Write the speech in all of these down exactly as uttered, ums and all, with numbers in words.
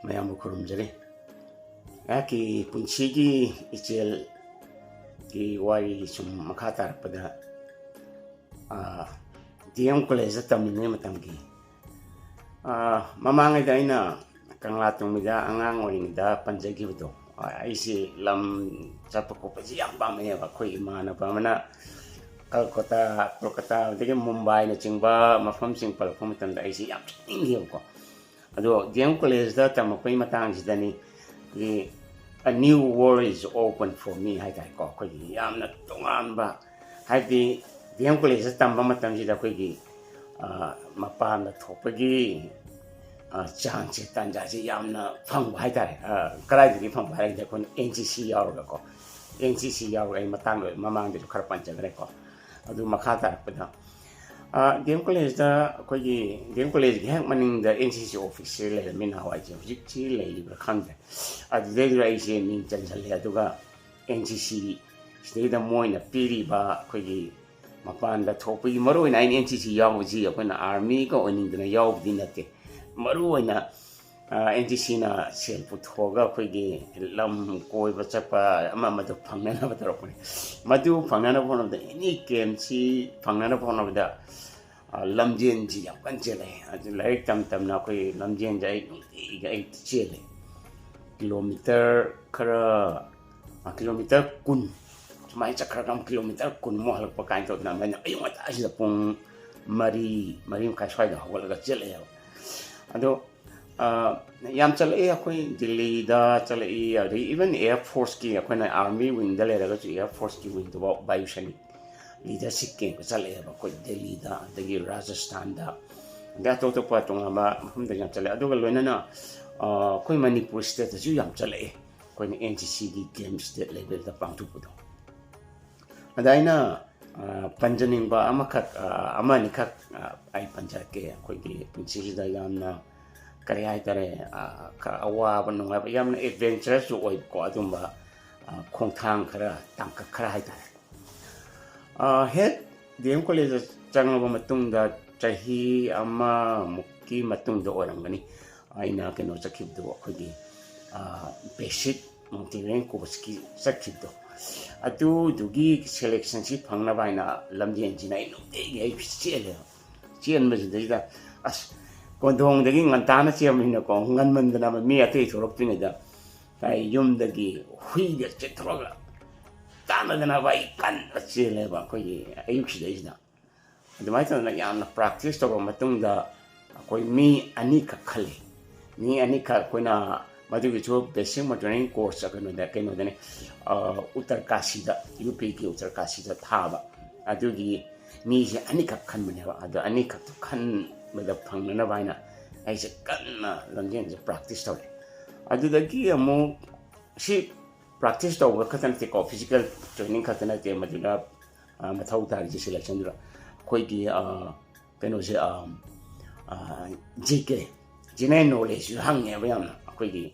ꯃꯌꯥꯝꯕꯨ ꯈꯨꯔꯨꯝꯖꯔꯤ꯫ ꯑꯩꯍꯥꯛꯀꯤ ꯄꯨꯟꯁꯤꯒꯤ ꯏꯆꯦꯜꯒꯤ ꯋꯥꯔꯤ ꯁꯨꯝ ꯃꯈꯥ ꯇꯥꯔꯛꯄꯗ, ꯑꯥ, ꯗꯤ ꯑꯦꯝ ꯀꯣꯂꯦꯖꯇ ꯇꯝꯂꯤꯉꯩ ꯃꯇꯝꯒꯤ, ꯑꯥ, ꯃꯃꯥꯡꯉꯩꯗ ꯑꯩꯅ ꯀꯪꯂꯥ ꯇꯣꯡꯕꯤꯗ ꯑꯉꯥꯡ ꯑꯣꯏꯔꯤꯉꯩꯗ ꯄꯟꯖꯈꯤꯕꯗꯣ, ꯑꯥ, ꯑꯩꯁꯤ ꯂꯝ ꯆꯠꯄ ꯈꯣꯠꯄꯁꯤ ꯌꯥꯝ ꯄꯥꯝꯃꯛꯑꯦꯕ꯫ ꯑꯩꯈꯣꯏ ꯏꯃꯥꯟꯅꯕ ꯑꯃꯅ ꯀꯜꯀꯇꯥ, ꯀꯣꯜꯀꯇꯥ, ꯑꯗꯒꯤ ꯃꯨꯝꯕꯥꯏꯅꯆꯤꯡꯕ ꯃꯐꯝꯁꯤꯡ ꯄꯜꯂꯛꯄ ꯃꯇꯝꯗ ꯑꯩꯁꯤ ꯌꯥꯝ ꯆꯠꯅꯤꯡꯉꯦꯕꯀꯣ꯫ ꯑꯗꯣ ꯗꯤ ꯑꯦꯝ ꯀꯣꯂꯦꯖꯇ ꯇꯝꯃꯛꯄꯒꯤ ꯃꯇꯥꯡꯁꯤꯗꯅꯤ, ꯑꯩꯈꯣꯏꯒꯤ "A new world is open for me" ꯍꯥꯏꯇꯥꯔꯦꯀꯣ꯫ ꯑꯩꯈꯣꯏꯒꯤ ꯌꯥꯝꯅ ꯇꯣꯉꯥꯟꯕ, ꯍꯥꯏꯕꯗꯤ ꯗꯤ ꯑꯦꯝ ꯀꯣꯂꯦꯖꯇ ꯇꯝꯕ ꯃꯇꯝꯁꯤꯗ ꯑꯩꯈꯣꯏꯒꯤ, ꯑ, ꯃꯄꯥꯟꯗ ꯊꯣꯛꯄꯒꯤ, ꯑ, ꯆꯥꯟꯁꯁꯦ, ꯇꯥꯟꯖꯥꯁꯦ ꯌꯥꯝꯅ ꯐꯪꯕ ꯍꯥꯏꯇꯥꯔꯦ꯫ ꯑ, ꯀꯗꯥꯏꯗꯒꯤ ꯐꯪꯕ ꯍꯥꯏꯔꯒꯗꯤ ꯑꯩꯈꯣꯏꯅ ꯑꯦꯟ ꯁꯤ ꯁꯤ ꯌꯥꯎꯔꯒꯀꯣ, ꯑꯦꯟ ꯁꯤ ꯁꯤ ꯌꯥꯎꯔꯒ ꯑꯩ ꯃꯇꯥꯡꯗ, ꯃꯃꯥꯡꯗꯁꯨ ꯈꯔ ꯄꯟꯖꯈ꯭ꯔꯦꯀꯣ꯫ ꯑꯗꯨ ꯃꯈꯥ ꯇꯥꯔꯛꯄꯗ, ꯑ, ꯗꯤ ꯑꯦꯝ ꯀꯣꯂꯦꯖꯇ ꯑꯩꯈꯣꯏꯒꯤ, ꯗꯤ ꯑꯦꯝ ꯀꯣꯂꯦꯖꯀꯤ ꯍꯦꯛ ꯃꯅꯤꯡꯗ ꯑꯦꯟ ꯁꯤ ꯁꯤ ꯑꯣꯐꯤꯁꯁꯦ ꯂꯩꯔꯝꯃꯤ ꯅꯍꯥꯟꯋꯥꯏꯁꯦ꯫ ꯍꯧꯖꯤꯛꯁꯤ ꯂꯩꯔꯤꯕ꯭ꯔꯥ ꯈꯪꯗ꯭ꯔꯦ꯫ ꯑꯗꯨꯗꯩꯗꯨꯗ ꯑꯩꯁꯦ ꯃꯤꯡ ꯆꯟꯁꯜꯂꯦ꯫ ꯑꯗꯨꯒ ꯑꯦꯟ ꯁꯤ ꯁꯤ ꯁꯤꯗꯩꯗ ꯃꯣꯏꯅ ꯄꯤꯔꯤꯕ ꯑꯩꯈꯣꯏꯒꯤ ꯃꯄꯥꯟꯗ ꯊꯣꯛꯄꯒꯤ, ꯃꯔꯨꯑꯣꯏꯅ ꯑꯩꯅ ꯑꯦꯟ ꯁꯤ ꯁꯤ ꯌꯥꯎꯕꯁꯤ ꯑꯩꯈꯣꯏꯅ ꯑꯥꯔꯃꯤꯒ ꯑꯣꯏꯅꯤꯡꯗꯅ ꯌꯥꯎꯕꯗꯤ ꯅꯠꯇꯦ꯫ ꯃꯔꯨꯑꯣꯏꯅ, ꯑ, ꯑꯦꯟ ꯁꯤ ꯁꯤꯅ ꯁꯦꯜ ꯄꯨꯊꯣꯛꯑꯒ ꯑꯩꯈꯣꯏꯒꯤ ꯂꯝ ꯀꯣꯏꯕ ꯆꯠꯄ ꯑꯃ ꯑꯃꯗꯣ ꯐꯪꯅꯅꯕ ꯇꯧꯔꯛꯄꯅꯦ꯫ ꯃꯗꯨ ꯐꯪꯅꯅꯕ ꯍꯣꯠꯅꯕꯗ, ꯑꯦꯅꯤ ꯀꯦꯝꯁꯤ ꯐꯪꯅꯅꯕ ꯍꯣꯠꯅꯕꯗ, ꯑ, ꯂꯝꯖꯦꯟꯁꯤ ꯌꯥꯝ ꯀꯟꯅ ꯆꯦꯜꯂꯛꯑꯦ꯫ ꯑꯗꯨ ꯂꯥꯏꯔꯤꯛ ꯇꯝ ꯇꯝꯅ ꯑꯩꯈꯣꯏ ꯂꯝꯖꯦꯟꯁꯦ ꯑꯩ ꯅꯨꯡꯇꯤꯒꯤ ꯑꯩ ꯆꯦꯜꯂꯦ꯫ ꯀꯤꯂꯣꯃꯤꯇꯔ ꯈꯔ, ꯑ, ꯀꯤꯂꯣꯃꯤꯇꯔ ꯀꯨꯟ ꯁꯨꯃꯥꯏꯅ ꯆꯠꯈ꯭ꯔꯒ ꯑꯃꯨꯛ ꯀꯤꯂꯣꯃꯤꯇꯔ ꯀꯨꯟꯃꯨꯛ ꯍꯜꯂꯛꯄ ꯀꯥꯏꯅ ꯇꯧꯗꯅ, ꯑꯗꯨꯃꯥꯏꯅ ꯑꯌꯨꯛ ꯉꯟꯇꯥꯁꯤꯗ ꯄꯨꯡ ꯃꯔꯤ, ꯃꯔꯤ ꯃꯈꯥꯏ ꯁ꯭ꯋꯥꯏꯗ ꯍꯧꯒꯠꯂꯒ ꯆꯦꯜꯂꯛꯑꯦꯕ꯫ ꯑꯗꯣ, ꯑ, ꯌꯥꯝ ꯆꯠꯂꯛꯏ꯫ ꯑꯩꯈꯣꯏ ꯗꯤꯜꯂꯤꯗ ꯆꯠꯂꯛꯏ, ꯑꯗꯒꯤ even ꯑꯦꯌꯔ ꯐꯣꯔꯁꯀꯤ, ꯑꯩꯈꯣꯏꯅ ꯑꯥꯔꯃꯤ ꯋꯤꯡꯗ ꯂꯩꯔꯒꯁꯨ ꯑꯦꯌꯔ ꯐꯣꯔꯁꯀꯤ ꯋꯤꯡꯗꯐꯥꯎ ꯕꯥꯌꯨ ꯁꯦꯅꯤꯛ ꯂꯤꯗꯔꯁꯤꯞ ꯀꯦꯝꯞ ꯆꯠꯂꯛꯑꯦꯕ꯫ ꯑꯩꯈꯣꯏ ꯗꯦꯜꯂꯤꯗ, ꯑꯗꯒꯤ ꯔꯥꯖꯁꯊꯥꯟꯗ, ꯑꯗꯩ ꯑꯇꯣꯞ ꯑꯇꯣꯞꯄ ꯇꯣꯉꯥꯟꯕ ꯃꯐꯝꯗ ꯌꯥꯝ ꯆꯠꯂꯦ꯫ ꯑꯗꯨꯒ ꯂꯣꯏꯅꯅ, ꯑ, ꯑꯩꯈꯣꯏ ꯃꯅꯤꯄꯨꯔ ꯁ꯭ꯇꯦꯠꯇꯁꯨ ꯌꯥꯝ ꯆꯠꯂꯛꯑꯦ, ꯑꯩꯈꯣꯏꯅ ꯑꯦꯟ ꯁꯤ ꯁꯤꯒꯤ ꯀꯦꯝꯞ ꯁ꯭ꯇꯦꯠ ꯂꯦꯚꯦꯜꯗ ꯄꯥꯡꯊꯣꯛꯄꯗꯣ꯫ ꯑꯗ ꯑꯩꯅ, ꯑ, ꯄꯟꯖꯅꯤꯡꯕ ꯑꯃꯈꯛ, ꯑ, ꯑꯃ ꯑꯅꯤꯈꯛ, ꯑ, ꯑꯩ ꯄꯟꯖꯔꯛꯀꯦ꯫ ꯑꯩꯈꯣꯏꯒꯤ ꯄꯨꯟꯁꯤꯁꯤꯗ ꯌꯥꯝꯅ, ꯀꯔꯤ ꯍꯥꯏꯇꯥꯔꯦ, ꯑ, ꯈꯔ ꯑꯋꯥꯕ ꯅꯨꯡꯉꯥꯏꯕ, ꯌꯥꯝꯅ ꯑꯦꯗꯚꯦꯟꯆꯔꯁꯁꯨ ꯑꯣꯏꯕꯀꯣ, ꯑꯗꯨꯝꯕ, ꯑ, ꯈꯣꯡꯊꯥꯡ ꯈꯔ, ꯇꯥꯡꯀꯛ ꯈꯔ ꯍꯥꯏꯇꯥꯔꯦ꯫ ꯑ, ꯍꯦꯛ ꯗꯤ ꯑꯦꯝ ꯀꯣꯂꯦꯖꯇ ꯆꯪꯂꯕ ꯃꯇꯨꯡꯗ, ꯆꯍꯤ ꯑꯃꯃꯨꯛꯀꯤ ꯃꯇꯨꯡꯗ ꯑꯣꯏꯔꯝꯒꯅꯤ, ꯑꯩꯅ ꯀꯩꯅꯣ ꯆꯠꯈꯤꯕꯗꯣ, ꯑꯩꯈꯣꯏꯒꯤ ꯕꯦꯁꯤꯛ ꯃꯥꯎꯟꯇꯦꯅꯤꯌꯔꯤꯡ ꯀꯣꯔꯁꯀꯤ ꯆꯠꯈꯤꯕꯗꯣ, ꯑꯗꯨꯗꯨꯒꯤ ꯁꯦꯂꯦꯛꯁꯟꯁꯤ ꯐꯪꯅꯕ ꯍꯥꯏꯅ ꯂꯝꯖꯦꯟꯁꯤꯅ ꯑꯩ ꯅꯨꯡꯇꯤꯒꯤ ꯑꯩ ꯆꯦꯜꯂꯦꯕ꯫ ꯆꯦꯟꯕꯁꯤꯗꯩꯗ ꯑꯁ, ꯀꯣꯟꯊꯣꯡꯗꯒꯤ ꯉꯟꯇꯥꯅ ꯆꯦꯟꯕꯅꯤꯅꯀꯣ, ꯉꯟꯃꯟꯗꯅ ꯃꯤ ꯑꯇꯩ ꯊꯣꯛꯂꯛꯇ꯭ꯔꯤꯉꯩꯗ ꯑꯩ ꯌꯨꯝꯗꯒꯤ ꯍꯨꯏꯒ ꯆꯦꯟꯊꯣꯛꯑꯒ ꯇꯥꯟꯅꯗꯅꯕ ꯑꯩ ꯀꯟꯅ ꯆꯦꯜꯂꯦꯕ ꯑꯩꯈꯣꯏꯒꯤ ꯑꯌꯨꯛꯁꯤꯗꯩꯁꯤꯗ꯫ ꯑꯗꯨꯃꯥꯏꯅ ꯇꯧꯗꯅ ꯌꯥꯝꯅ ꯄ꯭ꯔꯥꯛꯇꯤꯁ ꯇꯧꯔꯕ ꯃꯇꯨꯡꯗ ꯑꯩꯈꯣꯏ ꯃꯤ ꯑꯅꯤꯈꯛ ꯈꯜꯂꯤ꯫ ꯃꯤ ꯑꯅꯤꯈꯛ ꯑꯩꯈꯣꯏꯅ ꯃꯗꯨꯒꯤꯁꯨ ꯕꯦꯁꯤꯛ ꯃꯥꯎꯟꯇꯦꯅꯤꯌꯔꯤꯡ ꯀꯣꯔꯁ ꯀꯩꯅꯣꯗ, ꯀꯩꯅꯣꯗꯅꯤ, ꯎꯇꯔꯀꯥꯁꯤꯗ, ꯌꯨ ꯄꯤꯒꯤ ꯎꯇꯔꯀꯥꯁꯤꯗ ꯊꯥꯕ꯫ ꯑꯗꯨꯒꯤ ꯃꯤꯁꯦ ꯑꯅꯤꯈꯛ ꯈꯟꯕꯅꯦꯕ꯫ ꯑꯗꯣ ꯑꯅꯤꯈꯛꯇꯣ ꯈꯟꯕꯗ ꯐꯪꯅꯅꯕ ꯍꯥꯏꯅ ꯑꯩꯁꯦ ꯀꯟꯅ ꯂꯝꯖꯦꯟꯁꯦ ꯄ꯭ꯔꯥꯛꯇꯤꯁ ꯇꯧꯔꯦ꯫ ꯑꯗꯨꯗꯒꯤ ꯑꯃꯨꯛ ꯁꯤ ꯄ꯭ꯔꯥꯛꯇꯤꯁ ꯇꯧꯕ ꯈꯛꯇ ꯅꯠꯇꯦꯀꯣ, ꯐꯤꯖꯤꯀꯦꯜ ꯇ꯭ꯔꯦꯅꯤꯡ ꯈꯛꯇ ꯅꯠꯇꯦ ꯃꯗꯨꯗ, ꯑ, ꯃꯊꯧ ꯇꯥꯔꯤꯁꯦ ꯁꯦꯂꯦꯛꯁꯟꯗꯨꯗ꯫ ꯑꯩꯈꯣꯏꯒꯤ, ꯑ, ꯀꯩꯅꯣꯁꯦ, ꯑ, ꯑ, ꯖꯤ ꯀꯦ, ꯖꯦꯅꯔꯦꯜ ꯅꯣꯂꯦꯖꯁꯨ ꯍꯪꯉꯦꯕ ꯌꯥꯝꯅ꯫ ꯑꯩꯈꯣꯏꯒꯤ,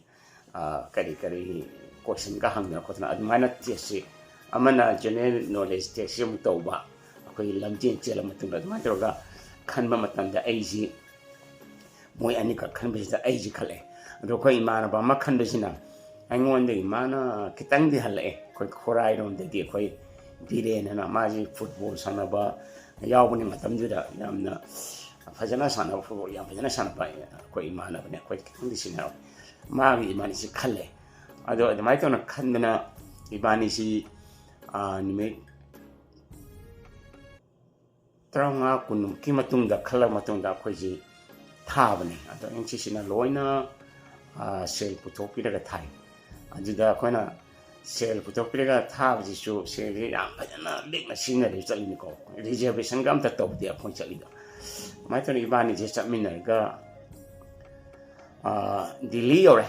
ꯑ, ꯀꯔꯤ ꯀꯔꯤ ꯀꯣꯏꯁꯟꯒ ꯍꯪꯗꯅ ꯈꯣꯠꯇꯅ ꯑꯗꯨꯃꯥꯏꯅ ꯇꯦꯁꯁꯤ, ꯑꯃꯅ ꯖꯦꯅꯔꯦꯜ ꯅꯣꯂꯦꯖ ꯇꯦꯁꯁꯤ ꯑꯃꯨꯛ ꯇꯧꯕ, ꯑꯩꯈꯣꯏꯒꯤ ꯂꯝꯖꯦꯟ ꯆꯦꯜꯂ ꯃꯇꯨꯡꯗ ꯑꯗꯨꯃꯥꯏꯅ ꯇꯧꯔꯒ ꯈꯟꯕ ꯃꯇꯝꯗ ꯑꯩꯁꯤ ꯃꯣꯏ ꯑꯅꯤꯈꯛ ꯈꯟꯕꯁꯤꯗ ꯑꯩꯁꯤ ꯈꯜꯂꯛꯑꯦ꯫ ꯑꯗꯣ ꯑꯩꯈꯣꯏ ꯏꯃꯥꯟꯅꯕ ꯑꯃ ꯈꯟꯕꯁꯤꯅ ꯑꯩꯉꯣꯟꯗꯒꯤ ꯃꯥꯅ ꯈꯤꯇꯪꯗꯤ ꯍꯜꯂꯛꯑꯦ꯫ ꯑꯩꯈꯣꯏ ꯈꯣꯔꯥꯏꯔꯣꯝꯗꯒꯤ ꯑꯩꯈꯣꯏ ꯕꯤꯔꯦꯟ ꯑꯅ, ꯃꯥꯁꯤ ꯐꯨꯠꯕꯣꯜ ꯁꯥꯟꯅꯕ ꯌꯥꯎꯕꯅꯤ ꯃꯇꯝꯗꯨꯗ, ꯌꯥꯝꯅ ꯐꯖꯅ ꯁꯥꯟꯅꯕ, ꯐꯨꯠꯕꯣꯜ ꯌꯥꯝ ꯐꯖꯅ ꯁꯥꯟꯅꯕ ꯑꯩꯈꯣꯏ ꯏꯃꯥꯟꯅꯕꯅꯦ, ꯑꯩꯈꯣꯏ ꯈꯤꯇꯪꯗꯤ ꯁꯤꯟꯅꯔꯝꯃꯦ꯫ ꯃꯥꯒꯤ ꯏꯕꯥꯅꯤꯁꯤ ꯈꯜꯂꯦ꯫ ꯑꯗꯣ ꯑꯗꯨꯃꯥꯏꯅ ꯇꯧꯅ ꯈꯟꯗꯅ ꯏꯕꯥꯅꯤꯁꯤ, ꯑ, ꯅꯨꯃꯤꯠ ꯇꯔꯥꯃꯉꯥ ꯀꯨꯟꯃꯨꯛꯀꯤ ꯃꯇꯨꯡꯗ, ꯈꯜꯂ ꯃꯇꯨꯡꯗ ꯑꯩꯈꯣꯏꯁꯤ ꯊꯥꯕꯅꯤ꯫ ꯑꯗꯣ ꯑꯦꯟ ꯁꯤ ꯁꯤꯅ ꯂꯣꯏꯅ, ꯑ, ꯁꯦꯜ ꯄꯨꯊꯣꯛꯄꯤꯔꯒ ꯊꯥꯏ꯫ ꯑꯗꯨꯗ ꯑꯩꯈꯣꯏꯅ ꯁꯦꯜ ꯄꯨꯊꯣꯛꯄꯤꯔꯒ ꯊꯥꯕꯁꯤꯁꯨ ꯁꯦꯜꯁꯦ ꯌꯥꯝ ꯐꯖꯅ ꯂꯤꯛꯅ ꯁꯤꯖꯤꯟꯅꯔꯒ ꯆꯠꯂꯤꯅꯤꯀꯣ꯫ ꯔꯤꯖꯔꯕꯦꯁꯟꯒ ꯑꯝꯇ ꯇꯧꯗꯦ ꯑꯩꯈꯣꯏ ꯆꯠꯂꯤꯗꯣ꯫ ꯑꯗꯨꯃꯥꯏꯅ ꯇꯧꯅ ꯏꯕꯥꯅꯤꯁꯦ ꯆꯠꯃꯤꯟꯅꯔꯒ, ꯑ, ꯗꯤꯜꯂꯤ ꯌꯧꯔꯦ꯫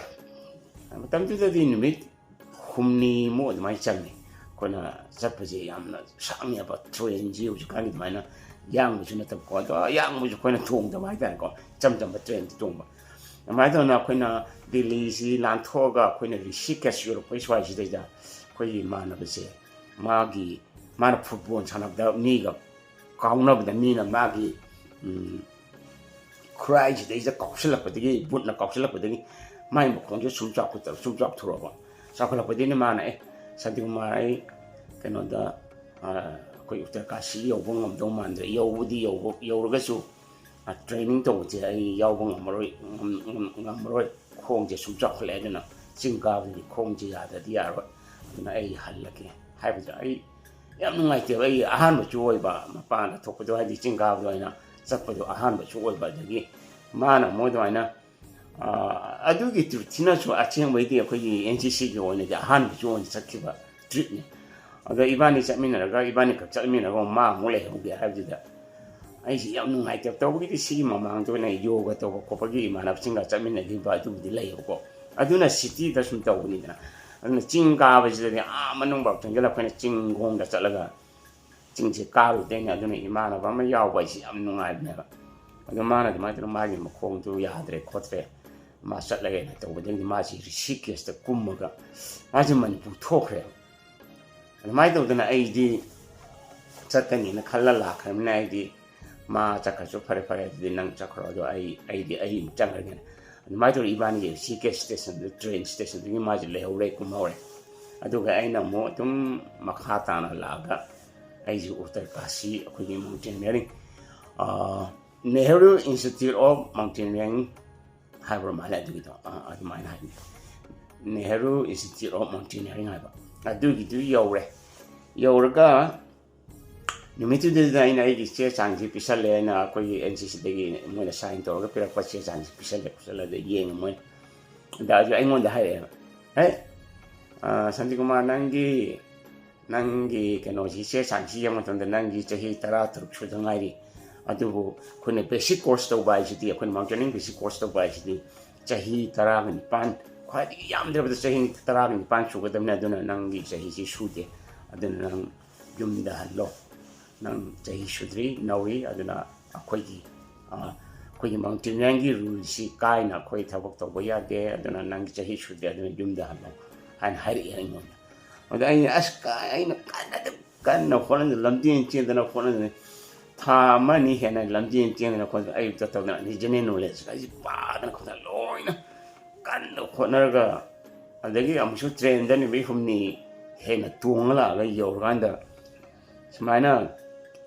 ꯃꯇꯝꯗꯨꯗꯗꯤ ꯅꯨꯃꯤꯠ ꯍꯨꯝꯅꯤꯃꯨꯛ ꯑꯗꯨꯃꯥꯏꯅ ꯆꯪꯉꯤ꯫ ꯑꯩꯈꯣꯏꯅ ꯆꯠꯄꯁꯦ ꯌꯥꯝꯅ ꯁꯥꯡꯉꯦꯕ꯫ ꯇ꯭ꯔꯦꯟꯁꯤ ꯍꯧꯖꯤꯛꯀꯥꯟꯒꯤ ꯑꯗꯨꯃꯥꯏꯅ ꯌꯥꯡꯕꯁꯨ ꯅꯠꯇꯕꯀꯣ꯫ ꯑꯗꯣ ꯌꯥꯡꯕꯁꯨ ꯑꯩꯈꯣꯏꯅ ꯊꯣꯡꯗꯕ ꯍꯥꯏꯇꯥꯔꯦꯀꯣ, ꯏꯆꯝ ꯆꯝꯕ ꯇ꯭ꯔꯦꯟꯗ ꯇꯣꯡꯕ꯫ ꯑꯗꯨꯃꯥꯏꯅ ꯇꯧꯗꯅ ꯑꯩꯈꯣꯏꯅ ꯗꯤꯜꯂꯤꯁꯤ ꯂꯥꯟꯊꯣꯛꯑꯒ ꯑꯩꯈꯣꯏꯅ ꯔꯤꯁꯤꯀꯦꯁ ꯌꯧꯔꯛꯄꯒꯤ ꯁ꯭ꯋꯥꯏꯁꯤꯗꯩꯗ ꯑꯩꯈꯣꯏꯒꯤ ꯏꯃꯥꯟꯅꯕꯁꯦ, ꯃꯥꯒꯤ, ꯃꯥꯅ ꯐꯨꯠꯕꯣꯜ ꯁꯥꯟꯅꯕꯗ ꯃꯤꯒ ꯀꯥꯎꯅꯕꯗ ꯃꯤꯅ ꯃꯥꯒꯤ, ꯎꯝ, ꯈꯨꯔꯥꯏꯁꯤꯗꯩꯁꯤꯗ ꯀꯥꯎꯁꯤꯜꯂꯛꯄꯗꯒꯤ, ꯕꯨꯠꯅ ꯀꯥꯎꯁꯤꯜꯂꯛꯄꯗꯒꯤ ꯃꯥꯏ ꯃꯈꯣꯡꯁꯦ ꯁꯨꯝ ꯆꯥꯎꯈꯠꯇꯕ, ꯁꯨꯝ ꯆꯥꯎꯊꯣꯔꯛꯑꯕ꯫ ꯆꯥꯎꯈꯠꯂꯛꯄꯗꯒꯤꯅ ꯃꯥꯅ, "ꯑꯦ, ꯁꯥꯟꯇꯤꯀꯨꯃꯥꯔ, ꯑꯩ ꯀꯩꯅꯣꯗ, ꯑ, ꯑꯩꯈꯣꯏ ꯎꯠꯇꯔ ꯀꯥꯁꯤ ꯌꯧꯕ ꯉꯝꯗꯧ ꯃꯥꯟꯗ꯭ꯔꯦ꯫ ꯌꯧꯕꯗꯤ ꯌꯧꯕ, ꯌꯧꯔꯒꯁꯨ, ꯑ, training ꯇꯧꯕꯁꯦ ꯑꯩ ꯌꯥꯎꯕ ꯉꯝꯃꯔꯣꯏ, ꯉꯝ-, ꯉꯝ-, ꯉꯝꯃꯔꯣꯏ꯫ ꯈꯣꯡꯁꯦ ꯁꯨꯝ ꯆꯥꯎꯈꯠꯂꯛꯑꯦ, ꯑꯗꯨꯅ ꯆꯤꯡ ꯀꯥꯕꯗꯗꯤ ꯈꯣꯡꯁꯦ ꯌꯥꯗ꯭ꯔꯗꯤ ꯌꯥꯔꯣꯏ꯫ ꯑꯗꯨꯅ ꯑꯩ ꯍꯜꯂꯒꯦ" ꯍꯥꯏꯕꯗ ꯑꯩ ꯌꯥꯝ ꯅꯨꯡꯉꯥꯏꯇꯦꯕ꯫ ꯑꯩ ꯑꯍꯥꯟꯕꯁꯨ ꯑꯣꯏꯕ, ꯃꯄꯥꯟꯗ ꯊꯣꯛꯄꯗꯣ, ꯍꯥꯏꯗꯤ ꯆꯤꯡ ꯀꯥꯕꯗꯣ ꯑꯩꯅ ꯆꯠꯄꯗꯣ ꯑꯍꯥꯟꯕꯁꯨ ꯑꯣꯏꯕ, ꯑꯗꯒꯤ ꯃꯥꯅ ꯑꯃꯨꯛ ꯑꯗꯨꯃꯥꯏꯅ, ꯑ, ꯑꯗꯨꯒꯤ trip ꯁꯤꯅꯁꯨ ꯑꯁꯦꯡꯕꯩꯗꯤ ꯑꯩꯈꯣꯏꯒꯤ N C C ꯒꯤ ꯑꯣꯏꯅꯗꯤ ꯑꯍꯥꯟꯕꯁꯨ ꯑꯣꯏꯅ ꯆꯠꯈꯤꯕ trip ꯅꯤ꯫ ꯑꯗꯣ ꯏꯕꯥꯅꯤ ꯆꯠꯃꯤꯟꯅꯔꯒ, ꯏꯕꯥꯅꯤ ꯈꯛ ꯆꯠꯃꯤꯟꯅꯔꯒ ꯃꯥ ꯑꯃꯨꯛ ꯂꯩꯍꯧꯒꯦ ꯍꯥꯏꯕꯗꯨꯗ ꯑꯩꯁꯤ ꯌꯥꯝ ꯅꯨꯡꯉꯥꯏꯇꯕ꯫ ꯇꯧꯕꯒꯤꯗꯤ ꯁꯤꯒꯤ ꯃꯃꯥꯡꯗ ꯑꯣꯏꯅ ꯌꯣꯒ ꯇꯧꯕ ꯈꯣꯠꯄꯒꯤ ꯏꯃꯥꯟꯅꯕꯁꯤꯡꯒ ꯆꯠꯃꯤꯟꯅꯈꯤꯕ ꯑꯗꯨꯕꯨꯗꯤ ꯂꯩꯌꯦꯕꯀꯣ꯫ ꯑꯗꯨꯅ city ꯗ ꯁꯨꯝ ꯇꯧꯕꯅꯤꯗꯅ꯫ ꯑꯗꯨꯅ ꯆꯤꯡ ꯀꯥꯕꯁꯤꯗꯗꯤ ꯑꯥ ꯃꯅꯨꯡꯐꯥꯎ ꯆꯪꯁꯤꯜꯂꯛꯄꯅ ꯆꯤꯡꯈꯣꯡꯗ ꯆꯠꯂꯒ ꯆꯤꯡꯁꯦ ꯀꯥꯔꯨꯗꯣꯏꯅꯦ꯫ ꯑꯗꯨꯅ ꯏꯃꯥꯟꯅꯕ ꯑꯃ ꯌꯥꯎꯕ ꯍꯥꯏꯁꯦ ꯌꯥꯝ ꯅꯨꯡꯉꯥꯏꯕꯅꯦꯕ꯫ ꯑꯗꯣ ꯃꯥꯅ ꯑꯗꯨꯃꯥꯏꯅ ꯇꯧꯗꯅ ꯃꯥꯒꯤ ꯃꯈꯣꯡꯗꯨ ꯌꯥꯗ꯭ꯔꯦ ꯈꯣꯠꯇ꯭ꯔꯦ, ꯃꯥ ꯆꯠꯂꯒꯦꯅ ꯇꯧꯕꯗꯒꯤꯗꯤ ꯃꯥꯁꯤ ꯔꯤꯁꯤꯀꯦꯁꯇ ꯀꯨꯝꯃꯒ ꯃꯥꯁꯦ ꯃꯅꯤꯄꯨꯔ ꯊꯣꯛꯈ꯭ꯔꯦꯕ꯫ ꯑꯗꯨꯃꯥꯏꯅ ꯇꯧꯗꯅ ꯑꯩꯗꯤ ꯆꯠꯀꯅꯤꯅ ꯈꯜꯂ ꯂꯥꯛꯈ꯭ꯔꯕꯅꯤꯅ ꯑꯩꯗꯤ, "ꯃꯥ ꯆꯠꯈ꯭ꯔꯁꯨ ꯐꯔꯦ, ꯐꯔꯦ, ꯑꯗꯨꯗꯤ ꯅꯪ ꯆꯠꯈ꯭ꯔꯣ, ꯑꯗꯣ ꯑꯩ, ꯑꯩꯗꯤ ꯑꯩ ꯑꯃꯨꯛ ꯆꯪꯈ꯭ꯔꯒꯦꯅ"꯫ ꯑꯗꯨꯃꯥꯏꯅ ꯇꯧꯔ ꯏꯕꯥꯅꯤꯁꯦ ꯔꯤꯁꯤꯀꯦꯁ ꯁ꯭ꯇꯦꯁꯟꯗ, ꯇ꯭ꯔꯦꯟ ꯁ꯭ꯇꯦꯁꯟꯗꯒꯤ ꯃꯥꯁꯦ ꯂꯩꯍꯧꯔꯦ, ꯀꯨꯝꯍꯧꯔꯦ꯫ ꯑꯗꯨꯒ ꯑꯩꯅ ꯑꯃꯨꯛ ꯑꯗꯨꯝ ꯃꯈꯥ ꯇꯥꯅ ꯂꯥꯛꯑꯒ ꯑꯩꯁꯦ ꯎꯠꯇꯔ ꯀꯥꯁꯤ ꯑꯩꯈꯣꯏꯒꯤ ꯃꯥꯎꯟꯇꯦꯅꯤꯌꯔꯤꯡ, ꯑ, Nehru Institute of Mountaineering ꯍꯥꯏꯕ꯭ꯔ ꯃꯥꯜꯂꯦ ꯑꯗꯨꯒꯤꯗꯣ, ꯑ, ꯑꯗꯨꯃꯥꯏꯅ ꯍꯥꯏꯕꯅꯦ, Nehru Institute of Mountaineering ꯍꯥꯏꯕ꯫ ꯑꯗꯨꯒꯤꯗꯨ ꯌꯧꯔꯦ꯫ ꯌꯧꯔꯒ ꯅꯨꯃꯤꯠꯇꯨꯗ ꯑꯩꯅ ꯑꯩꯒꯤ ꯆꯦ ꯆꯥꯡꯁꯤ ꯄꯤꯁꯜꯂꯦ, ꯑꯩꯅ ꯑꯩꯈꯣꯏꯒꯤ N C C ꯗꯒꯤ ꯃꯣꯏꯅ sign ꯇꯧꯔꯒ ꯄꯤꯔꯛꯄ ꯆꯦ ꯆꯥꯡꯁꯤ ꯄꯤꯁꯜꯂꯦ, ꯄꯤꯁꯜꯂꯦ, ꯑꯗ ꯌꯦꯡꯉꯦ ꯃꯣꯏꯅ꯫ ꯑꯗ ꯑꯩꯉꯣꯟꯗ ꯍꯥꯏꯔꯛꯑꯦꯕ, "ꯍꯦ, ꯑ, ꯁꯥꯟꯇꯤꯀꯨꯃꯥꯔ, ꯅꯪꯒꯤ, ꯅꯪꯒꯤ ꯀꯩꯅꯣꯁꯤ, ꯆꯦ ꯆꯥꯡꯁꯤ ꯌꯦꯡꯕ ꯃꯇꯝꯗ ꯅꯪꯒꯤ ꯆꯍꯤ ꯇꯔꯥ ꯇꯔꯨꯛ ꯁꯨꯗ ꯉꯥꯏꯔꯤ꯫ ꯑꯗꯨꯕꯨ ꯑꯩꯈꯣꯏꯅ basic course ꯇꯧꯕ ꯍꯥꯏꯁꯤꯗꯤ, ꯑꯩꯈꯣꯏꯅ mountaineering basic course ꯇꯧꯕ ꯍꯥꯏꯁꯤꯗꯤ ꯆꯍꯤ ꯇꯔꯥꯒ ꯅꯤꯄꯥꯟ, ꯈ꯭ꯋꯥꯏꯗꯒꯤ ꯌꯥꯝꯗ꯭ꯔꯕꯗ ꯆꯍꯤ ꯇꯔꯥꯒ ꯅꯤꯄꯥꯟ ꯁꯨꯒꯗꯕꯅꯤ꯫ ꯑꯗꯨꯅ ꯅꯪꯒꯤ ꯆꯍꯤꯁꯤ ꯁꯨꯗꯦ꯫ ꯑꯗꯨꯅ ꯅꯪ ꯌꯨꯝꯗ ꯍꯜꯂꯣ꯫ ꯅꯪ ꯆꯍꯤ ꯁꯨꯗ꯭ꯔꯤ, ꯅꯧꯔꯤ, ꯑꯗꯨꯅ ꯑꯩꯈꯣꯏꯒꯤ, ꯑ, ꯑꯩꯈꯣꯏꯒꯤ ꯃꯥꯎꯟꯇꯦꯅꯤꯌꯔꯒꯤ ꯔꯨꯜꯁꯤ ꯀꯥꯏꯅ ꯑꯩꯈꯣꯏ ꯊꯕꯛ ꯇꯧꯕ ꯌꯥꯗꯦ꯫ ꯑꯗꯨꯅ ꯅꯪꯒꯤ ꯆꯍꯤ ꯁꯨꯗ꯭ꯔꯤ, ꯑꯗꯨꯅ ꯌꯨꯝꯗ ꯍꯜꯂꯣ" ꯍꯥꯏꯅ ꯍꯥꯏꯔꯛꯑꯦ ꯑꯩꯉꯣꯟꯗ꯫ ꯑꯗ ꯑꯩꯅ, ꯑꯁ, ꯀꯥꯏ-, ꯑꯩꯅ ꯀꯟꯅ ꯑꯗꯨꯝ ꯀꯟꯅ ꯍꯣꯠꯅꯗꯅ, ꯂꯝꯖꯦꯟ ꯆꯦꯟꯗꯅ ꯍꯣꯠꯅꯗꯅ, ꯊꯥ ꯑꯃ ꯑꯅꯤ ꯍꯦꯟꯅ ꯂꯝꯖꯦꯟ ꯆꯦꯟꯗꯅ ꯈꯣꯠꯇꯅ, ꯑꯌꯨꯛꯇ ꯇꯧꯗꯅ, ꯑꯗꯩ ꯖꯦꯅꯔꯦꯜ ꯅꯣꯂꯦꯖ ꯑꯩꯁꯦ ꯄꯥꯗꯅ ꯈꯣꯠꯇꯅ ꯂꯣꯏꯅ ꯀꯟꯅ ꯍꯣꯠꯅꯔꯒ, ꯑꯗꯒꯤ ꯑꯃꯨꯛꯁꯨ ꯇ꯭ꯔꯦꯟꯗ ꯅꯨꯃꯤꯠ ꯍꯨꯝꯅꯤ ꯍꯦꯟꯅ ꯇꯣꯡꯉ ꯂꯥꯛꯑꯒ ꯌꯧꯔꯀꯥꯟꯗ, ꯁꯨꯃꯥꯏꯅ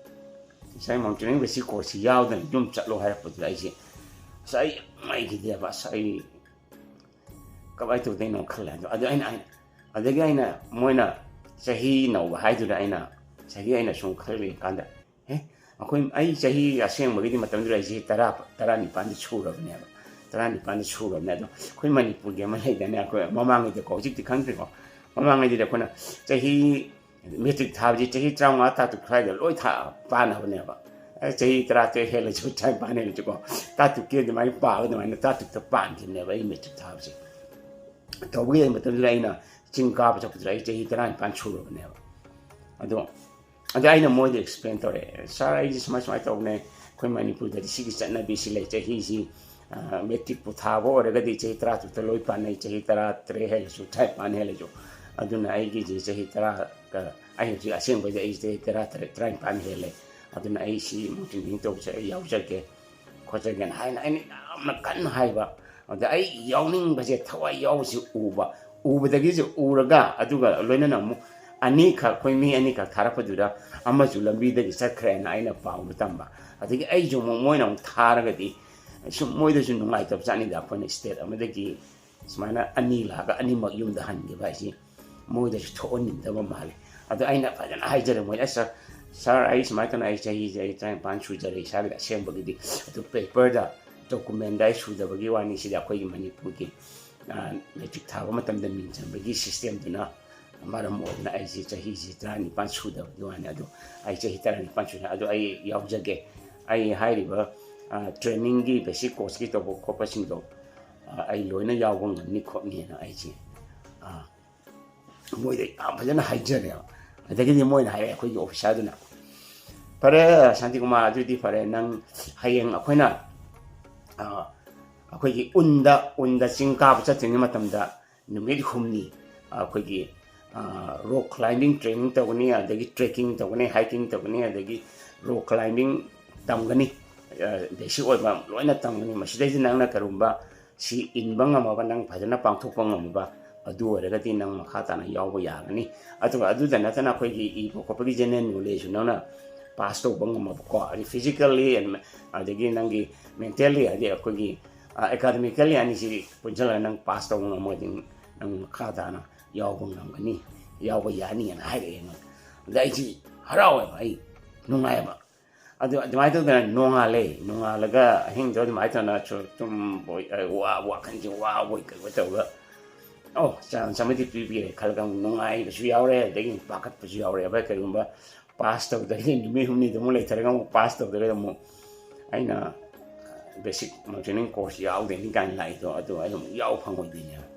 ꯉꯁꯥꯏ ꯃꯥꯎꯟꯇꯦꯅꯤꯌꯔꯤꯡ ꯕꯦꯁꯤꯛ ꯀꯣꯔꯁꯁꯤ ꯌꯥꯎꯗꯅ ꯌꯨꯝ ꯆꯠꯂꯣ ꯍꯥꯏꯔꯛꯄꯗꯨꯗ ꯑꯩꯁꯦ, ꯑꯁ, ꯑꯩ ꯅꯨꯡꯉꯥꯏꯈꯤꯗꯦꯕ, ꯑꯁ, ꯑꯩ ꯀꯃꯥꯏꯅ ꯇꯧꯗꯣꯏꯅꯣ ꯈꯜꯂꯦ꯫ ꯑꯗꯣ, ꯑꯗꯨ ꯑꯩꯅ, ꯑꯩꯅ, ꯑꯗꯒꯤ ꯑꯩꯅ, ꯃꯣꯏꯅ ꯆꯍꯤ ꯅꯧꯕ ꯍꯥꯏꯗꯨꯗ ꯑꯩꯅ, ꯆꯍꯤ ꯑꯩꯅ ꯁꯨꯝ ꯈꯜꯂꯤꯀꯥꯟꯗ, ꯑꯦ, ꯑꯩꯈꯣꯏ, ꯑꯩ ꯆꯍꯤ ꯑꯁꯦꯡꯕꯒꯤꯗꯤ ꯃꯇꯝꯗꯨꯗ ꯑꯩ ꯆꯍꯤ ꯇꯔꯥ, ꯇꯔꯥꯅꯤꯄꯥꯟꯗꯤ ꯁꯨꯔꯕꯅꯦꯕ꯫ ꯇꯔꯥꯅꯤꯄꯥꯟꯗꯤ ꯁꯨꯔꯕꯅꯦ꯫ ꯑꯗꯣ ꯑꯩꯈꯣꯏ ꯃꯅꯤꯄꯨꯔꯒꯤ ꯑꯃ ꯂꯩꯗꯥꯏꯅꯦ, ꯑꯩꯈꯣꯏ ꯃꯃꯥꯡꯉꯩꯗꯀꯣ, ꯍꯧꯖꯤꯛꯇꯤ ꯈꯪꯗ꯭ꯔꯦꯀꯣ, ꯃꯃꯥꯡꯉꯩꯗꯗꯤ ꯑꯩꯈꯣꯏꯅ ꯆꯍꯤ, ꯃꯦꯇ꯭ꯔꯤꯛ ꯊꯥꯕꯁꯤ ꯆꯍꯤ ꯇꯔꯥꯃꯉꯥ, ꯇꯔꯥꯇꯔꯨꯛ ꯁ꯭ꯋꯥꯏꯗ ꯂꯣꯏ ꯊꯥ ꯄꯥꯅꯕꯅꯦꯕ꯫ ꯑꯦ, ꯆꯍꯤ ꯇꯔꯥꯇꯔꯦꯠ ꯍꯦꯜꯂꯁꯨ, ꯇꯔꯥꯅꯤꯄꯥꯟ ꯍꯦꯜꯂꯁꯨꯀꯣ, ꯇꯔꯥꯇꯔꯨꯛꯀꯤ ꯑꯗꯨꯃꯥꯏꯅ ꯄꯥꯕ, ꯑꯗꯨꯃꯥꯏꯅ ꯇꯔꯥꯇꯔꯨꯛꯇ ꯄꯥꯟꯈꯤꯕꯅꯦꯕ ꯑꯩ ꯃꯦꯇ꯭ꯔꯤꯛ ꯊꯥꯕꯁꯦ꯫ ꯇꯧꯕꯒꯤ ꯃꯇꯝꯗꯨꯗ ꯑꯩꯅ ꯆꯤꯡ ꯀꯥꯕ ꯆꯠꯄꯗꯨꯗ ꯑꯩ ꯆꯍꯤ ꯇꯔꯥꯅꯤꯄꯥꯟ ꯁꯨꯔꯕꯅꯦꯕ꯫ ꯑꯗꯣ, ꯑꯗ ꯑꯩꯅ ꯃꯣꯏꯗ ꯑꯦꯛꯁꯄ꯭ꯂꯦꯟ ꯇꯧꯔꯦ, "ꯁꯥꯔ, ꯑꯩꯁꯦ ꯁꯨꯃꯥꯏ ꯁꯨꯃꯥꯏꯅ ꯇꯧꯕꯅꯦ, ꯑꯩꯈꯣꯏ ꯃꯅꯤꯄꯨꯔꯗꯗꯤ ꯁꯤꯒꯤ ꯆꯠꯅꯕꯤꯁꯤ ꯂꯩ, ꯆꯍꯤꯁꯤ, ꯑ, ꯃꯦꯇ꯭ꯔꯤꯛꯄꯨ ꯊꯥꯕ ꯑꯣꯏꯔꯒꯗꯤ ꯆꯍꯤ ꯇꯔꯥꯇꯔꯨꯛꯇ ꯂꯣꯏ ꯄꯥꯟꯅꯩ, ꯆꯍꯤ ꯇꯔꯥꯇꯔꯦꯠ ꯍꯦꯜꯂꯁꯨ, ꯇꯔꯥꯅꯤꯄꯥꯟ ꯍꯦꯜꯂꯁꯨ꯫ ꯑꯗꯨꯅ ꯑꯩꯒꯤꯁꯤ ꯆꯍꯤ ꯇꯔꯥ, ꯑꯩ ꯍꯧꯖꯤꯛ ꯑꯁꯦꯡꯕꯩꯗꯤ ꯑꯩ ꯆꯍꯤ ꯇꯔꯥꯇꯔꯦꯠ, ꯇꯔꯥꯅꯤꯄꯥꯟ ꯍꯦꯜꯂꯦ꯫ ꯑꯗꯨꯅ ꯑꯩ ꯁꯤ ꯃꯥꯎꯟꯇꯦꯅꯤꯌꯔꯤꯡ ꯇꯧꯕꯁꯦ ꯑꯩ ꯌꯥꯎꯖꯒꯦ, ꯈꯣꯠꯆꯒꯦꯅ" ꯍꯥꯏꯅ ꯑꯩꯅ ꯌꯥꯝꯅ ꯀꯟꯅ ꯍꯥꯏꯕ꯫ ꯑꯗ ꯑꯩ ꯌꯥꯎꯅꯤꯡꯕꯁꯦ, ꯊꯋꯥꯏ ꯌꯥꯎꯕꯁꯦ ꯎꯕ, ꯎꯕꯗꯒꯤꯁꯨ ꯎꯔꯒ, ꯑꯗꯨꯒ ꯂꯣꯏꯅꯅ ꯑꯃꯨꯛ ꯑꯅꯤꯈꯛ, ꯑꯩꯈꯣꯏ ꯃꯤ ꯑꯅꯤꯈꯛ ꯊꯥꯔꯛꯄꯗꯨꯗ ꯑꯃꯁꯨ ꯂꯝꯕꯤꯗꯒꯤ ꯆꯠꯈ꯭ꯔꯦꯅ ꯑꯩꯅ ꯄꯥꯎꯗꯣ ꯇꯝꯕ꯫ ꯑꯗꯒꯤ ꯑꯩꯁꯨ ꯑꯃꯨꯛ, ꯃꯣꯏꯅ ꯑꯃꯨꯛ ꯊꯥꯔꯒꯗꯤ ꯁꯨꯝ ꯃꯣꯏꯗꯁꯨ ꯅꯨꯡꯉꯥꯏꯇꯕ ꯖꯥꯠꯅꯤꯗ, ꯑꯩꯈꯣꯏꯅ ꯁ꯭ꯇꯦꯠ ꯑꯃꯗꯒꯤ ꯁꯨꯃꯥꯏꯅ ꯑꯅꯤ ꯂꯥꯛꯑꯒ ꯑꯅꯤꯃꯛ ꯌꯨꯝꯗ ꯍꯟꯈꯤꯕ ꯍꯥꯏꯁꯤ ꯃꯣꯏꯗꯁꯨ ꯊꯣꯛꯍꯟꯅꯤꯡꯗꯕ ꯃꯥꯜꯂꯦ꯫ ꯑꯗꯣ ꯑꯩꯅ ꯐꯖꯅ ꯍꯥꯏꯖꯔꯦ ꯃꯣꯏꯗ, "ꯁꯥꯔ, ꯁꯥꯔ, ꯑꯩ ꯁꯨꯃꯥꯏꯅ ꯇꯧꯅ ꯑꯩ ꯆꯍꯤꯁꯦ ꯑꯩ ꯇꯔꯥꯅꯤꯄꯥꯟ ꯁꯨꯖꯔꯦ ꯏꯁꯥꯒꯤꯗꯤ ꯑꯁꯦꯡꯕꯒꯤꯗꯤ, ꯑꯗꯨ ꯄꯦꯄꯔꯗ, ꯗꯣꯀꯨꯃꯦꯟꯗ ꯑꯩ ꯁꯨꯗꯕꯒꯤ ꯋꯥꯅꯤ, ꯁꯤꯗꯤ ꯑꯩꯈꯣꯏꯒꯤ ꯃꯅꯤꯄꯨꯔꯒꯤ, ꯑ, ꯃꯦꯇ꯭ꯔꯤꯛ ꯊꯥꯕ ꯃꯇꯝꯗ ꯃꯤꯡ ꯆꯟꯕꯒꯤ ꯁꯤꯁꯇꯦꯝꯗꯨꯅ ꯃꯔꯝ ꯑꯣꯏꯗꯅ ꯑꯩꯁꯦ ꯆꯍꯤꯁꯤ ꯇꯔꯥꯅꯤꯄꯥꯟ ꯁꯨꯗꯕꯒꯤ ꯋꯥꯅꯤ, ꯑꯗꯣ ꯑꯩ ꯆꯍꯤ ꯇꯔꯥꯅꯤꯄꯥꯟ ꯁꯨꯔꯦ, ꯑꯗꯣ ꯑꯩ ꯌꯥꯎꯖꯒꯦ, ꯑꯩ ꯍꯥꯏꯔꯤꯕ, ꯑ, ꯇ꯭ꯔꯦꯅꯤꯡꯒꯤ ꯕꯦꯁꯤꯛ ꯀꯣꯔꯁꯀꯤ ꯇꯧꯕ ꯈꯣꯠꯄꯁꯤꯡꯗꯣ, ꯑ, ꯑꯩ ꯂꯣꯏꯅ ꯌꯥꯎꯕ ꯉꯝꯅꯤ ꯈꯣꯠꯅꯤꯅ" ꯑꯩꯁꯦ, ꯑ, ꯃꯣꯏꯗ ꯌꯥꯝ ꯐꯖꯅ ꯍꯥꯏꯖꯔꯦꯕ꯫ ꯑꯗꯒꯤꯗꯤ ꯃꯣꯏꯅ ꯍꯥꯏꯔꯦ, ꯑꯩꯈꯣꯏꯒꯤ ꯑꯣꯐꯤꯁꯥꯔꯗꯨꯅ, "ꯐꯔꯦ, ꯁꯥꯟꯇꯤꯀꯨꯃꯥꯔ, ꯑꯗꯨꯗꯤ ꯐꯔꯦ, ꯅꯪ ꯍꯌꯦꯡ ꯑꯩꯈꯣꯏꯅ, ꯑ, ꯑꯩꯈꯣꯏꯒꯤ ꯎꯟꯗ, ꯎꯟꯗ ꯆꯤꯡ ꯀꯥꯕ ꯆꯠꯇ꯭ꯔꯤꯉꯩ ꯃꯇꯝꯗ ꯅꯨꯃꯤꯠ ꯍꯨꯝꯅꯤ ꯑꯩꯈꯣꯏꯒꯤ, ꯑ, ꯔꯣꯛ ꯀ꯭ꯂꯥꯏꯝꯕꯤꯡ ꯇ꯭ꯔꯦꯅꯤꯡ ꯇꯧꯒꯅꯤ, ꯑꯗꯒꯤ ꯇ꯭ꯔꯦꯛꯀꯤꯡ ꯇꯧꯒꯅꯤ, ꯍꯥꯏꯀꯤꯡ ꯇꯧꯒꯅꯤ, ꯑꯗꯒꯤ rock climbing ꯇꯝꯒꯅꯤ, basic ꯑꯣꯏꯕ ꯂꯣꯏꯅ ꯇꯝꯒꯅꯤ꯫ ꯃꯁꯤꯗꯩꯁꯤꯗ ꯅꯪꯅ ꯀꯔꯤꯒꯨꯝꯕ ꯁꯤ ꯏꯟꯕ ꯉꯝꯃꯕ, ꯅꯪ ꯐꯖꯅ ꯄꯥꯡꯊꯣꯛꯄ ꯉꯝꯃꯕ, ꯑꯗꯨ ꯑꯣꯏꯔꯒꯗꯤ ꯅꯪ ꯃꯈꯥ ꯇꯥꯅ ꯌꯥꯎꯕ ꯌꯥꯒꯅꯤ꯫ ꯑꯗꯨꯒ ꯑꯗꯨꯗ ꯅꯠꯇꯅ ꯑꯩꯈꯣꯏꯒꯤ ꯏꯕ ꯈꯣꯠꯄꯒꯤ general knowledge ꯅꯪꯅ pass ꯇꯧꯕ ꯉꯝꯃꯕꯀꯣ, ꯍꯥꯏꯗꯤ physically ꯑꯗꯒꯤ ꯅꯪꯒꯤ mentally, ꯍꯥꯏꯗꯤ ꯑꯩꯈꯣꯏꯒꯤ academically ꯑꯅꯤꯁꯤ ꯄꯨꯟꯁꯤꯜꯂꯒ ꯅꯪ pass ꯇꯧꯕ ꯉꯝꯃꯒꯗꯤ ꯅꯪ ꯃꯈꯥ ꯇꯥꯅ ꯌꯥꯎꯕ ꯉꯝꯒꯅꯤ, ꯌꯥꯎꯕ ꯌꯥꯅꯤꯅ ꯍꯥꯏꯔꯛꯑꯦ ꯑꯩꯉꯣꯟꯗ꯫ ꯑꯗ ꯑꯩꯁꯤ ꯍꯔꯥꯎꯋꯦꯕ, ꯑꯩ ꯅꯨꯡꯉꯥꯏꯕ꯫ ꯑꯗꯨ ꯑꯗꯨꯃꯥꯏꯅ ꯇꯧꯗꯅ ꯅꯣꯡꯉꯥꯜꯂꯦ꯫ ꯅꯣꯡꯉꯥꯜꯂꯒ ꯑꯍꯤꯡꯗꯣ ꯑꯗꯨꯃꯥꯏꯅ ꯇꯧꯅ ꯁꯨꯝ ꯇꯨꯝꯕꯣꯏ, ꯑ, ꯋꯥ-, ꯋꯥꯈꯜꯁꯦ ꯋꯥꯕꯣꯏ ꯀꯩꯕꯣꯏ ꯇꯧꯔꯒ, "ꯑꯣ, chance ꯑꯃꯗꯤ ꯄꯤꯕꯤꯔꯦ" ꯈꯜꯂꯒ ꯑꯃꯨꯛ ꯅꯨꯡꯉꯥꯏꯕꯁꯨ ꯌꯥꯎꯔꯦ, ꯑꯗꯒꯤ ꯄꯥꯈꯠꯄꯁꯨ ꯌꯥꯎꯔꯦ꯫ ꯑꯩꯈꯣꯏ ꯀꯔꯤꯒꯨꯝꯕ pass ꯇꯧꯗ꯭ꯔꯒꯗꯤ, ꯅꯨꯃꯤꯠ ꯍꯨꯝꯅꯤꯗꯨꯃꯨꯛ ꯂꯩꯊꯔꯒ ꯑꯃꯨꯛ pass ꯇꯧꯗ꯭ꯔꯒꯗꯤ ꯑꯃꯨꯛ ꯑꯩꯅ basic mountaineering course ꯌꯥꯎꯗꯣꯏꯅꯤ ꯀꯥꯏꯅ ꯂꯥꯛꯏꯗꯣ, ꯑꯗꯨ ꯑꯩ ꯑꯃꯨꯛ ꯌꯥꯎ ꯐꯪꯉꯣꯏꯗꯣꯏꯅꯦꯕ꯫